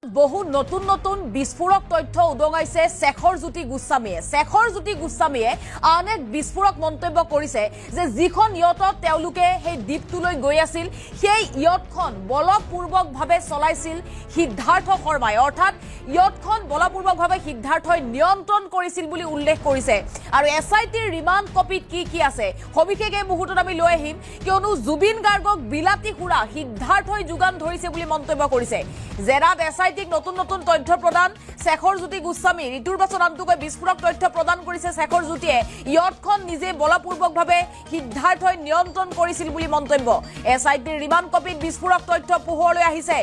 বহু নতুন নতুন বিস্ফোৰক তথ্য উদঙাইছে শেখৰ জ্যোতি গোস্বামীয়ে। শেখৰ জ্যোতি গোস্বামীয়ে আন এক বিস্ফোৰক মন্তব্য কৰিছে যে যিখন ইয়টত তেওঁলোকে সেই দ্বীপটোলৈ গৈ আছিল, সেই ইয়টখন বলপূৰ্বকভাৱে চলাইছিল সিদ্ধাৰ্থ শৰ্মাই। অৰ্থাৎ ইয়টখন বলপূৰ্বকভাৱে সিদ্ধাৰ্থই নিয়ন্ত্ৰণ কৰিছিল বুলি উল্লেখ কৰিছে। আৰু এছ I টিৰ ৰিমাণ্ড কপিত কি কি আছে, সবিশেষ এই মুহূৰ্তত আমি লৈ আহিম। কিয়নো জুবিন গাৰ্গক বিলাতী সুৰা সিদ্ধাৰ্থই যোগান ধৰিছে বুলি মন্তব্য কৰিছে। জেৰাত এছ I টিক নতুন নতুন তথ্য প্ৰদান শেখৰ জ্যোতি গোস্বামী। ঋতুৰ পাছত আনটোকৈ বিস্ফোৰক তথ্য প্ৰদান কৰিছে শেখৰ জ্যোতিয়ে। ইয়টখন নিজে বলপূৰ্বকভাৱে সিদ্ধাৰ্থই নিয়ন্ত্ৰণ কৰিছিল বুলি মন্তব্য। এছ I টিৰ ৰিমাণ্ড কপিত বিস্ফোৰক তথ্য পোহৰলৈ আহিছে।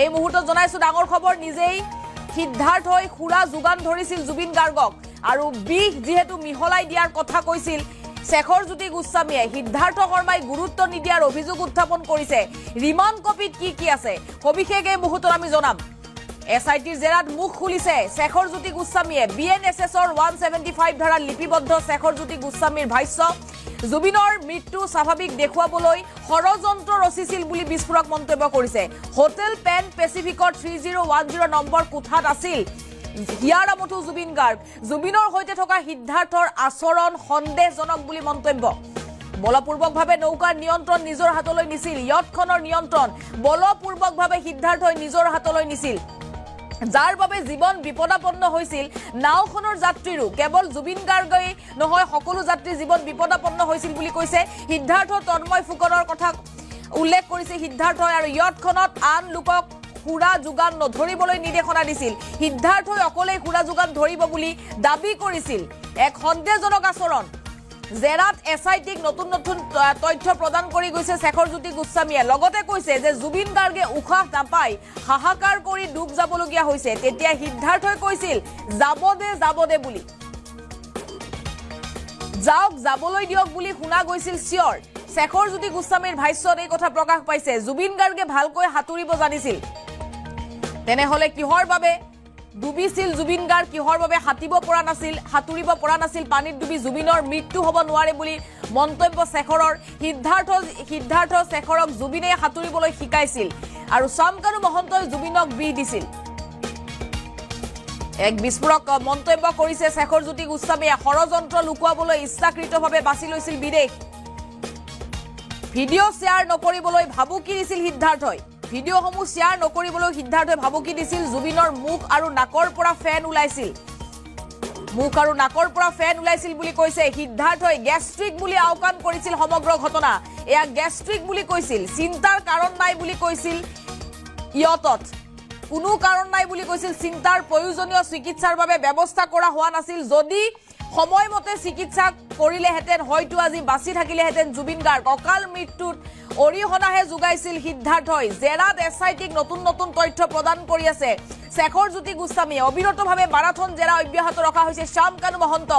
এই মুহূৰ্তত জনাইছো ডাঙৰ খবৰ, নিজেই সিদ্ধাৰ্থই সুৰা যোগান ধৰিছিল জুবিন গাৰ্গক আৰু বিষ যিহেতু মিহলাই দিয়াৰ কথা কৈছিল শেখৰ জ্যোতি গোস্বামীয়ে, সিদ্ধাৰ্থ শৰ্মাই গুৰুত্ব নিদিয়াৰ অভিযোগ উত্থাপন কৰিছে। ৰিমাণ্ড কপিত কি কি আছে, সবিশেষ এই মুহূৰ্তত আমি জনাম। এছ I টিৰ জেৰাত মুখ খুলিছে শেখৰ জ্যোতি গোস্বামীয়ে। বি এন এছ এছৰ 175 ধাৰাত লিপিবদ্ধ শেখৰ জ্যোতি গোস্বামীৰ ভাষ্য। জুবিনৰ মৃত্যু স্বাভাৱিক দেখুৱাবলৈ ষড়যন্ত্ৰ ৰচিছিল বুলি বিস্ফোৰক মন্তব্য কৰিছে। হোটেল পেন পেচিফিকৰ 3010 নম্বৰ কোঠাত আছিল হিয়াৰ আমঠু জুবিন গাৰ্গ। জুবিনৰ সৈতে থকা সিদ্ধাৰ্থৰ আচৰণ সন্দেহজনক বুলি মন্তব্য। বলপূৰ্বকভাৱে নৌকাৰ নিয়ন্ত্ৰণ নিজৰ হাতলৈ নিছিল, ইয়টখনৰ নিয়ন্ত্ৰণ বলপূৰ্বকভাৱে সিদ্ধাৰ্থই নিজৰ হাতলৈ নিছিল, যাৰ বাবে জীৱন বিপদাপন্ন হৈছিল নাওখনৰ যাত্ৰীৰো। কেৱল জুবিন গাৰ্গই নহয়, সকলো যাত্ৰীৰ জীৱন বিপদাপন্ন হৈছিল বুলি কৈছে। সিদ্ধাৰ্থ তন্ময় ফুকনৰ কথা উল্লেখ কৰিছে সিদ্ধাৰ্থই। আৰু ইয়টখনত আন লোকক সুৰা যোগান নধৰিবলৈ নিৰ্দেশনা দিছিল। সিদ্ধাৰ্থই অকলেই সুৰা যোগান ধৰিব বুলি দাবী কৰিছিল। এক সন্দেহজনক আচৰণ। জেৰাত এছ I টিক নতুন নতুন তথ্য প্ৰদান কৰি গৈছে শেখৰ জ্যোতি গোস্বামীয়ে। লগতে কৈছে যে জুবিন গাৰ্গে উশাহ নাপাই হাহাকাৰ কৰি ডুব যাবলগীয়া হৈছে, তেতিয়া সিদ্ধাৰ্থই কৈছিল যাব দে, যাব দে বুলি, যাওক, যাবলৈ দিয়ক বুলি শুনা গৈছিল চিঞৰ। শেখৰ জ্যোতি গোস্বামীৰ ভাষ্যত এই কথা প্ৰকাশ পাইছে। জুবিন গাৰ্গে ভালকৈ সাঁতুৰিব জানিছিল, তেনেহলে কিহৰ বাবে ডুবিছিল জুবিন গাৰ্গ? কিহৰ বাবে সাঁতুৰিব পৰা নাছিল? সাঁতুৰিব পৰা নাছিল, পানীত ডুবি জুবিনৰ মৃত্যু হ'ব নোৱাৰে বুলি মন্তব্য শেখৰৰ। সিদ্ধাৰ্থ শেখৰক জুবিনে সাঁতুৰিবলৈ শিকাইছিল আৰু শ্যামকানু মহন্তই জুবিনক বিহ দিছিল। এক বিস্ফোৰক মন্তব্য কৰিছে শেখৰ জ্যোতি গোস্বামীয়ে। ষড়যন্ত্ৰ লুকুৱাবলৈ ইচ্ছাকৃতভাৱে বাছি লৈছিল বিদেশ। ভিডিঅ' শ্বেয়াৰ নকৰিবলৈ ভাবুকি দিছিল সিদ্ধাৰ্থই। ভিডিঅ'সমূহ শ্বেয়াৰ নকৰিবলৈ সিদ্ধাৰ্থই ভাবুকি দিছিল। জুবিনৰ মুখ আৰু নাকৰ পৰা ফেন ওলাইছিল, মুখ আৰু নাকৰ পৰা ফেন ওলাইছিল বুলি কৈছে সিদ্ধাৰ্থই। গেষ্ট্ৰিক বুলি আওকাণ কৰিছিল সমগ্ৰ ঘটনা। এয়া গেষ্ট্ৰিক বুলি কৈছিল, চিন্তাৰ কাৰণ নাই বুলি কৈছিল। ইয়টত কোনো কাৰণ নাই বুলি কৈছিল চিন্তাৰ। প্ৰয়োজনীয় চিকিৎসাৰ বাবে ব্যৱস্থা কৰা হোৱা নাছিল। যদি সময়মতে চিকিৎসা কৰিলেহেঁতেন, হয়তো আজি বাচি থাকিলেহেঁতেন জুবিন গাৰ্গ। অকাল মৃত্যুত অৰিহণাহে যোগাইছিল সিদ্ধাৰ্থই। জেৰাত এছ I টিক নতুন নতুন তথ্য প্ৰদান কৰি আছে শেখৰ জ্যোতি গোস্বামীয়ে। অবিৰতভাৱে মাৰাথন জেৰা অব্যাহত ৰখা হৈছে শ্যাম কানু মহন্ত,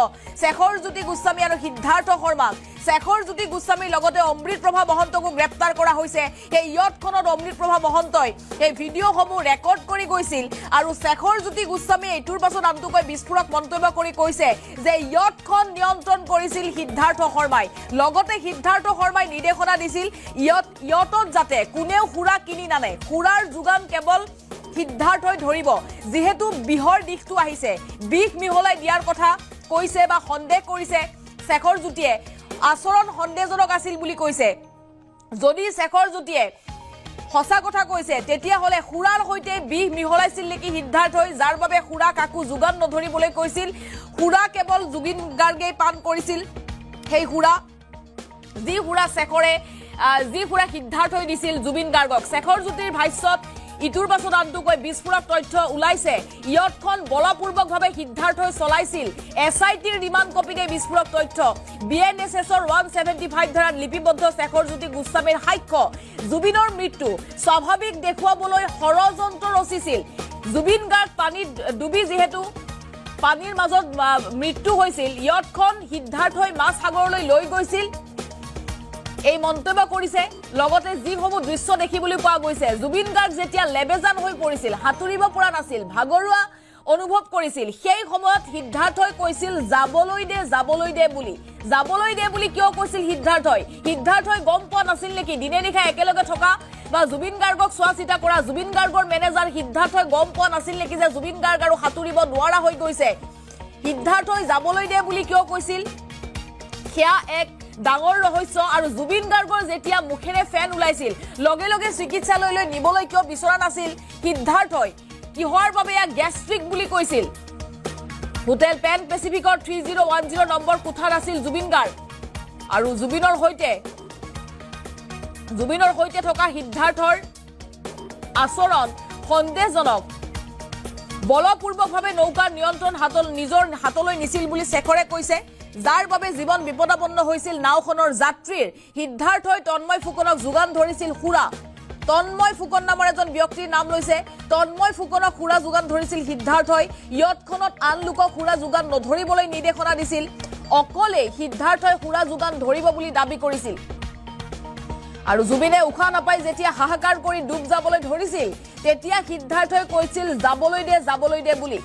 শেখৰ জ্যোতি গোস্বামী আৰু সিদ্ধাৰ্থ শৰ্মাক। শেখৰ জ্যোতি গোস্বামীৰ লগতে অমৃত প্ৰভা মহন্তকো গ্ৰেপ্তাৰ কৰা হৈছে। সেই ইয়টখনত অমৃত প্ৰভা মহন্তই সেই ভিডিঅ'সমূহ ৰেকৰ্ড কৰি গৈছিল। আৰু শেখৰ জ্যোতি গোস্বামীয়ে এইটোৰ পাছত আনটোকৈ বিস্ফোৰক মন্তব্য কৰি কৈছে যে ইয়টখন নিয়ন্ত্ৰণ কৰিছিল সিদ্ধাৰ্থ শৰ্মাই। লগতে সিদ্ধাৰ্থ শৰ্মাই নিৰ্দেশনা দিছিল ইয়টত যাতে কোনেও সুৰা কিনি নানে, সুৰাৰ যোগান কেৱল সিদ্ধাৰ্থই ধৰিব। যিহেতু বিহৰ দিশটো আহিছে, বিষ মিহলাই দিয়াৰ কথা কৈছে বা সন্দেহ কৰিছে শেখৰ জ্যোতিয়ে। আচৰণ সন্দেহজনক আছিল বুলি কৈছে। যদি শেখৰ জ্যোতিয়ে সঁচা কথা কৈছে, তেতিয়াহ'লে সুৰাৰ সৈতে বিষ মিহলাইছিল নেকি সিদ্ধাৰ্থই, যাৰ বাবে সুৰা কাকো যোগান নধৰিবলৈ কৈছিল? সুৰা কেৱল জুবিন গাৰ্গেই পান কৰিছিল। সেই সুৰা, যি সুৰা শেখৰে যি সুৰা সিদ্ধাৰ্থই দিছিল জুবিন গাৰ্গক। শেখৰ জ্যোতিৰ ভাষ্যত ইটোৰ পাছত আনটোকৈ বিস্ফোৰক তথ্য ওলাইছে। ইয়টখন বলপূৰ্বকভাৱে সিদ্ধাৰ্থই চলাইছিল। এছ I টিৰ ৰিমাণ্ড কপিতে বিস্ফোৰক তথ্য। বি এন এছ এছৰ 175 ধাৰাত লিপিবদ্ধ শেখৰ জ্যোতি গোস্বামীৰ সাক্ষ্য। জুবিনৰ মৃত্যু স্বাভাৱিক দেখুৱাবলৈ ষড়যন্ত্ৰ ৰচিছিল। জুবিন গাৰ্গ পানীত ডুবি যিহেতু পানীৰ মাজত মৃত্যু হৈছিল, ইয়টখন সিদ্ধাৰ্থই মাছ সাগৰলৈ লৈ গৈছিল, এই মন্তব্য কৰিছে। লগতে যিসমূহ দৃশ্য দেখিবলৈ পোৱা গৈছে, জুবিন গাৰ্গ যেতিয়া লেবেজান হৈ পৰিছিল, সাঁতুৰিব পৰা নাছিল, ভাগৰুৱা অনুভৱ কৰিছিল। সেই সময়ত সিদ্ধাৰ্থই কৈছিল যাবলৈ দে, যাবলৈ দে বুলি। যাবলৈ দে বুলি কিয় কৈছিল সিদ্ধাৰ্থই? সিদ্ধাৰ্থই গম পোৱা নাছিল নেকি দিনে নিশাই একেলগে থকা বা জুবিন গাৰ্গক চোৱা চিতা কৰা জুবিন গাৰ্গৰ মেনেজাৰ সিদ্ধাৰ্থই গম পোৱা নাছিল নেকি যে জুবিন গাৰ্গ আৰু সাঁতুৰিব নোৱাৰা হৈ গৈছে? সিদ্ধাৰ্থই যাবলৈ দে বুলি কিয় কৈছিল সেয়া এক ডাঙৰ ৰহস্য। আৰু জুবিন গাৰ্গৰ যেতিয়া মুখেৰে ফেন ওলাইছিল লগে লগে চিকিৎসালয়লৈ নিবলৈ কিয় বিচৰা নাছিল সিদ্ধাৰ্থই? কিহৰ বাবে ইয়াক গেষ্ট্ৰিক বুলি কৈছিল? হোটেল পেন পেচিফিকৰ 3010 নম্বৰ কোঠাত আছিল জুবিন গাৰ্গ আৰু জুবিনৰ সৈতে থকা সিদ্ধাৰ্থৰ আচৰণ সন্দেহজনক। বলপূৰ্বকভাৱে নৌকাৰ নিয়ন্ত্ৰণ নিজৰ হাতলৈ নিছিল বুলি শেখৰে কৈছে, যাৰ বাবে জীৱন বিপদাপন্ন হৈছিল নাওখনৰ যাত্ৰীৰ। সিদ্ধাৰ্থই তন্ময় ফুকনক যোগান ধৰিছিল সুৰা। তন্ময় ফুকন নামৰ এজন ব্যক্তিৰ নাম লৈছে। তন্ময় ফুকনক সুৰা যোগান ধৰিছিল সিদ্ধাৰ্থই। য়টখনত আন লোকক সুৰা যোগান নধৰিবলৈ নিৰ্দেশনা দিছিল। অকলেই সিদ্ধাৰ্থই সুৰা যোগান ধৰিব বুলি দাবী কৰিছিল। আৰু জুবিনে উশাহ নাপাই যেতিয়া হাহাকাৰ কৰি ডুব যাবলৈ ধৰিছিল তেতিয়া সিদ্ধাৰ্থই কৈছিল যাবলৈ দে, যাবলৈ দে বুলি।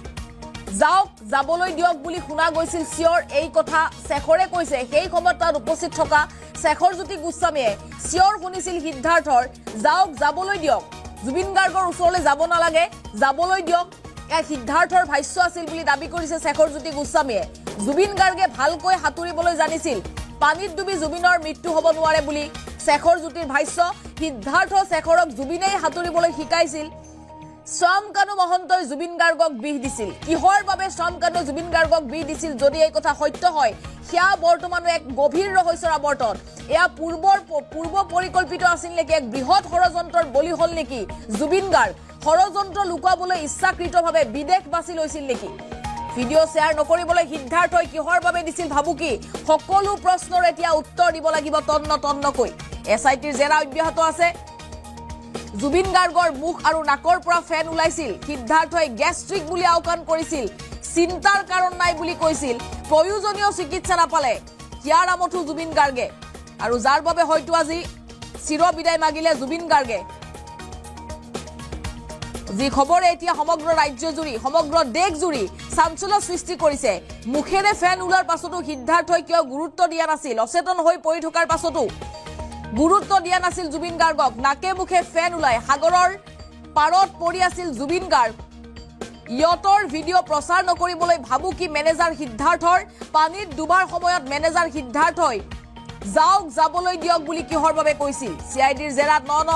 যাওক, যাবলৈ দিয়ক বুলি শুনা গৈছিল চিঞৰ। এই কথা শেখৰে কৈছে। সেই সময়ত তাত উপস্থিত থকা শেখৰজ্যোতি গোস্বামীয়ে চিঞৰ শুনিছিল সিদ্ধাৰ্থৰ, যাওক, যাবলৈ দিয়ক, জুবিন গাৰ্গৰ ওচৰলৈ যাব নালাগে, যাবলৈ দিয়ক। এয়া সিদ্ধাৰ্থৰ ভাষ্য আছিল বুলি দাবী কৰিছে শেখৰজ্যোতি গোস্বামীয়ে। জুবিন গাৰ্গে ভালকৈ সাঁতুৰিবলৈ জানিছিল, পানীত ডুবি জুবিনৰ মৃত্যু হ'ব নোৱাৰে বুলি শেখৰজ্যোতিৰ ভাষ্য। সিদ্ধাৰ্থ শেখৰক জুবিনেই সাঁতুৰিবলৈ শিকাইছিল। শ্যামকানু মহন্তই জুবিন গাৰ্গক বিহ দিছিল। কিহৰ বাবে শ্যামকানুৱে জুবিন গাৰ্গক বিহ দিছিল? যদি এই কথা সত্য হয় সেয়া বৰ্তমানো এক গভীৰ ৰহস্যৰ আৱৰ্তন। এয়া পূৰ্ব পৰিকল্পিত আছিল নেকি? এক বৃহৎ ষড়যন্ত্ৰৰ বলি হ'ল নেকি জুবিন গাৰ্গ? ষড়যন্ত্ৰ লুকুৱাবলৈ ইচ্ছাকৃতভাৱে বিদেশ বাছি লৈছিল নেকি? ভিডিঅ' শ্বেয়াৰ নকৰিবলৈ সিদ্ধাৰ্থই কিহৰ বাবে দিছিল ভাবুকি? সকলো প্ৰশ্নৰ এতিয়া উত্তৰ দিব লাগিব তন্ন তন্নকৈ। এছ I টিৰ জেৰা অব্যাহত আছে। জুবিন গাৰ্গৰ মুখ আৰু নাকৰ পৰা ফেন ওলাইছিল। সিদ্ধাৰ্থই গেষ্ট্ৰিক বুলি আওকাণ কৰিছিল, চিন্তাৰ কাৰণ নাই বুলি কৈছিল। প্ৰয়োজনীয় চিকিৎসা নাপালে হিয়াৰ আমঠু জুবিন গাৰ্গে, আৰু যাৰ বাবে হয়তো আজি চিৰ বিদায় মাগিলে জুবিন গাৰ্গে। যি খবৰে এতিয়া সমগ্ৰ ৰাজ্যজুৰি, সমগ্ৰ দেশজুৰি চাঞ্চল্য সৃষ্টি কৰিছে। মুখেৰে ফেন ওলোৱাৰ পাছতো সিদ্ধাৰ্থই কিয় গুৰুত্ব দিয়া নাছিল? অচেতন হৈ পৰি থকাৰ পাছতো গুৰুত্ব দিয়া নাছিল জুবিন গাৰ্গক। নাকে মুখে ফেন ওলাই সাগৰৰ পাৰত পৰি আছিল জুবিন গাৰ্গ। য়টৰ ভিডিঅ' প্ৰচাৰ নকৰিবলৈ ভাবুকি মেনেজাৰ সিদ্ধাৰ্থৰ। পানীত ডুবাৰ সময়ত মেনেজাৰ সিদ্ধাৰ্থই যাওক, যাবলৈ দিয়ক বুলি কিহৰ বাবে কৈছিল? চি I ডিৰ জেৰাত ন ন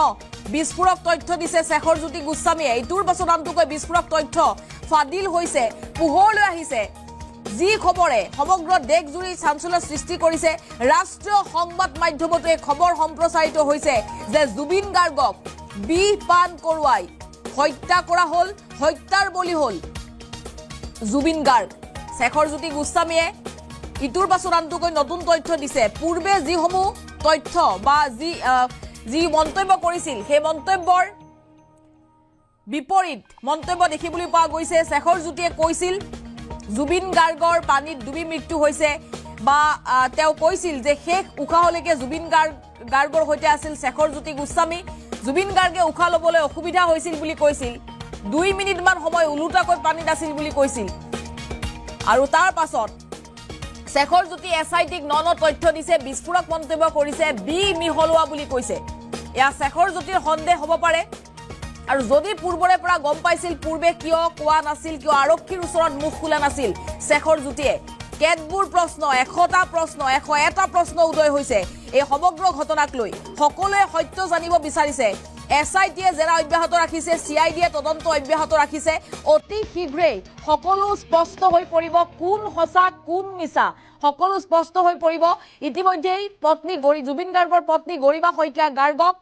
বিস্ফোৰক তথ্য দিছে শেখৰজ্যোতি গোস্বামীয়ে। এইটোৰ পাছত আনটোকৈ বিস্ফোৰক তথ্য ফাদিল হৈছে, পোহৰলৈ আহিছে। যি খবৰে সমগ্ৰ দেশজুৰি চাঞ্চল্য সৃষ্টি কৰিছে। ৰাষ্ট্ৰীয় সংবাদ মাধ্যমতো এই খবৰ সম্প্ৰচাৰিত হৈছে যে জুবিন গাৰ্গক বিহ পান কৰোৱাই হত্যা কৰা হ'ল, হত্যাৰ বলি হ'ল জুবিন গাৰ্গ। শেখৰজ্যোতি গোস্বামীয়ে ইটোৰ পাছত আনটোকৈ নতুন তথ্য দিছে। পূৰ্বে যিসমূহ তথ্য বা যি মন্তব্য কৰিছিল সেই মন্তব্যৰ বিপৰীত মন্তব্য দেখিবলৈ পোৱা গৈছে। শেখৰজ্যোতিয়ে কৈছিল জুবিন গাৰ্গৰ পানীত ডুবি মৃত্যু হৈছে, বা তেওঁ কৈছিল যে শেষ উশাহলৈকে জুবিন গাৰ্গৰ সৈতে আছিল শেখৰজ্যোতি গোস্বামী। জুবিন গাৰ্গে উশাহ ল'বলৈ অসুবিধা হৈছিল বুলি কৈছিল। 2 মিনিটমান সময় ওলোটাকৈ পানীত আছিল বুলি কৈছিল। আৰু তাৰ পাছত শেখৰজ্যোতি এছ I টিক ন ন তথ্য দিছে, বিস্ফোৰক মন্তব্য কৰিছে, বিহ মিহলোৱা বুলি কৈছে। এয়া শেখৰজ্যোতিৰ সন্দেহ হ'ব পাৰে। আৰু যদি পূৰ্বৰে পৰা গম পাইছিল, পূৰ্বে কিয় কোৱা নাছিল, কিয় আৰক্ষীৰ ওচৰত মুখ খোলা নাছিল শেখৰজ্যোতিয়ে? কেতবোৰ প্ৰশ্ন, 100টা প্ৰশ্ন, 101টা প্ৰশ্ন উদয় হৈছে এই সমগ্ৰ ঘটনাক লৈ। সকলোৱে সত্য জানিব বিচাৰিছে। এছ I টিয়ে জেৰা অব্যাহত ৰাখিছে, চি I ডিয়ে তদন্ত অব্যাহত ৰাখিছে। অতি শীঘ্ৰেই সকলো স্পষ্ট হৈ পৰিব, কোন সঁচা কোন মিছা সকলো স্পষ্ট হৈ পৰিব। ইতিমধ্যেই জুবিন গাৰ্গৰ পত্নী গৰিমা শইকীয়া গাৰ্গক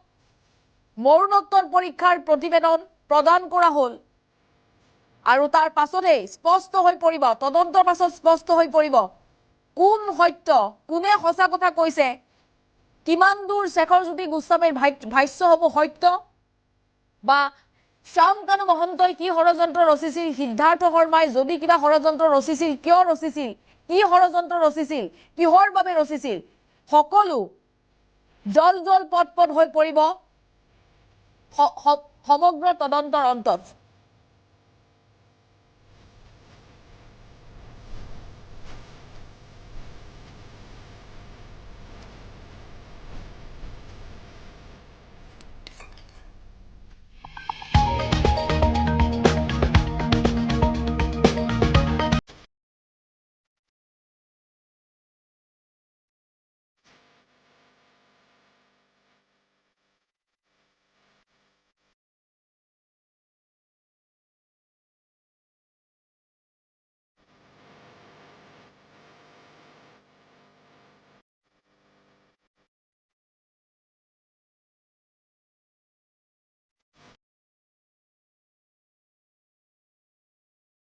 মৰণোত্তৰ পৰীক্ষাৰ প্ৰতিবেদন প্ৰদান কৰা হ'ল, আৰু তাৰ পাছতেই স্পষ্ট হৈ পৰিব, তদন্তৰ পাছত স্পষ্ট হৈ পৰিব কোন সত্য, কোনে সঁচা কথা কৈছে, কিমান দূৰ শেখৰজ্যোতি গোস্বামীৰ ভাষ্যসমূহ সত্য, বা শ্যামকানু মহন্তই কি ষড়যন্ত্ৰ ৰচিছিল, সিদ্ধাৰ্থ শৰ্মাই যদি কিবা ষড়যন্ত্ৰ ৰচিছিল কিয় ৰচিছিল, কি ষড়যন্ত্ৰ ৰচিছিল, কিহৰ বাবে ৰচিছিল, সকলো জল জল পট পট হৈ পৰিব সমগ্ৰ তদন্তৰ অন্তত।